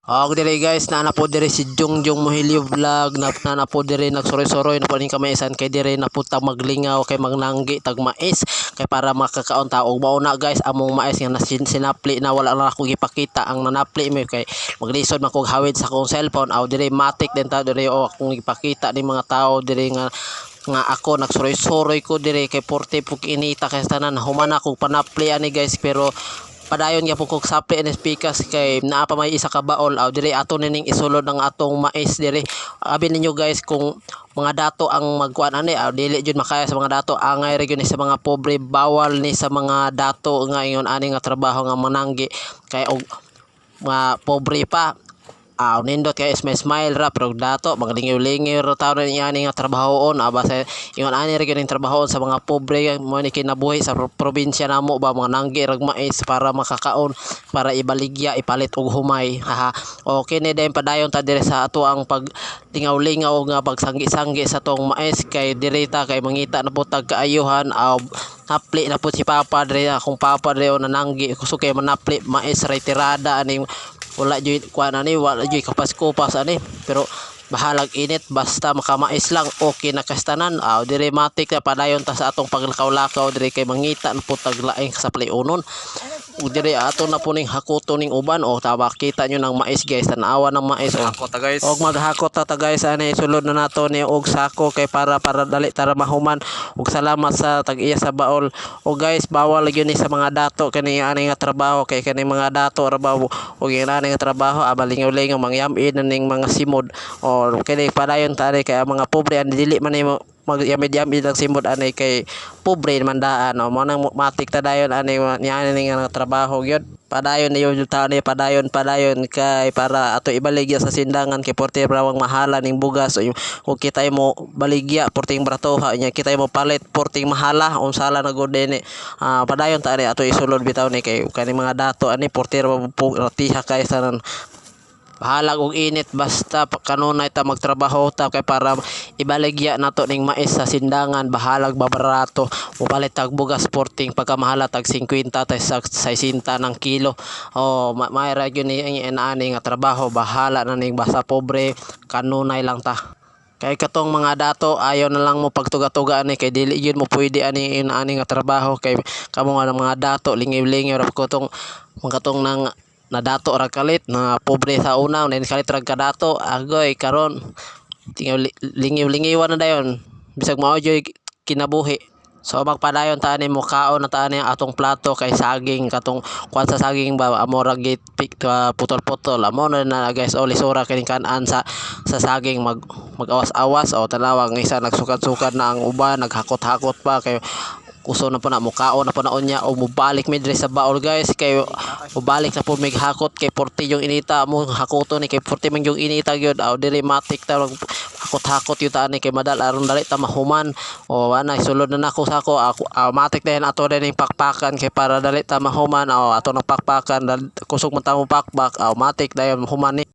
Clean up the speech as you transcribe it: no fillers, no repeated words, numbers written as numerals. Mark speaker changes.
Speaker 1: Og dire, guys, naa na po dire si Jungjong Mohilio Vlog na na po dire, nagsuroy-suroy na po ning kamaisan kay dire na po ta maglingaw kay magnanggi tag mais kay para makakaon ta. Og mao na, guys, among mais nga nasin sinapli na. Wala na ako gipakita ang nanapli mi kay maglisod man kog hawid sa akong cellphone. Aw, dire matik din ta dire o akong gipakita ni mga tao dire nga nga ako nagsuroy-suroy ko dire kay porte pug inita kay tanan. Human ako panapli ani, guys, pero padayon gyapon kog sapli ani pikas kay naa pa may isa ka baol. Aw, dire ato nining isulod ang atong mais dire. Abi ninyo, guys, kung mga dato ang magkuan ani, aw, dili jud makaya sa mga dato. Angay ra gyud ni sa mga pobre. Bawal ni sa mga dato nga ingon ani nga trabaho nga mananggi kay og mga pobre pa. Aw, nindot kay smile smile ra, pero dato maglingiw-lingiw ra tawo ni ani nga trabahoon. Aba sa ingon ani ra gyud ning trabahoon sa mga pobre. Mo ni kinabuhi sa probinsya namo ba, mga nanggi rag mais para makakaon, para ibaligya, ipalit og humay, haha. Okay ni dayon, padayon ta dire sa ato ang pag lingaw-lingaw nga pagsanggi-sanggi sa tong mais kay dire ta kay mangita na po tag kaayuhan. Aw, napli na po si Papa dire, akong papa dire o nananggi kusog kay manapli mais ray tirada ani. Wala jud kuan ani, wala jud kapas-kupas ani, pero bahalag init, basta makamais lang, okay na kastanan. Aw, dire matik na padayon ta sa atong paglakaw-lakaw dire kay mangita na po tag laing sa playunon. Ug dire ato na po ning hakuto ning uban. O taba, kita nyo ng mais, guys, tanawa ng mais o.
Speaker 2: Ako ta, guys.
Speaker 1: Og maghakot ta ta, guys, ani sulod na nato ni og sako kay para dali tara mahuman. Ug salamat sa tag-iya sa baol. Og guys, bawal gyud ni sa mga dato kani ani nga trabaho kay kani mga dato ra ba og ani nga trabaho, aba, lingaw-lingaw, mangyamid na ning mga simod. O kini padayon ta ani kay ang mga pobre ani dili man nimo magyamid-yamid ang simod ani kay pobre man daan. O, mao nang matik ta dayon ani niani ni nga trabaho gyud. Padayon niyo ta ni, padayon, padayon kay para ato ibaligya sa sindangan kay porte rawang mahala ning bugas. O kung kita mo baligya porting bratoha nya, kita mo palit porting mahala, unsala na gud dinhi. Ah, padayon ta ani, ato isulod bitaw ni kay kani mga dato ani porte ra ratiha kay sa bahalag og init, basta kanunay ta magtrabaho ta kay para ibaligya nato ning mais sa sindangan. Bahalag babarato, mopalit tag bugas porting pagkamahala tag 50 ta sa 60 ng kilo. O may ra gyud ni ang ani nga trabaho. Bahala na ning basta pobre, kanunay lang ta kay katong mga dato ayaw na lang mo pagtuga-tuga ani kay dili gyud mo pwede ani ani nga trabaho kay kamo nga mga dato lingiw-lingiw ra ko tong mga katong nang nadato ra kalit na pobre sa una, then kalit ra kadato. Agoy, karon lingiw-lingiwan na dayon bisag mao jud kinabuhi. So magpadayon ta ani, mukaon na ta ani ang atong plato kay saging, katong kuan sa saging ba, amo ra git putol-putol amo na na, guys. O lisura kini kan-an sa saging, mag magawas-awas. O tanawa ang isa, nagsukad-sukad na ang uban, naghakot-hakot pa kay kuso na po na mukaon na po na unya. O mubalik mi diri sa baol, guys, kay mubalik na po mig hakot kay porte yung inita mo hakoton ni kay porte man yung inita gyud. Aw, diri matik ta hakot-hakot yung ta ani kay madal aron dali ta mahuman. O ana, sulod na nako sako ako. Aw, matik din ato din ning pakpakan kay para dali ta mahuman. O ato nang pakpakan, kusog man ta mo pakpak. Aw, matik dayon, human ni.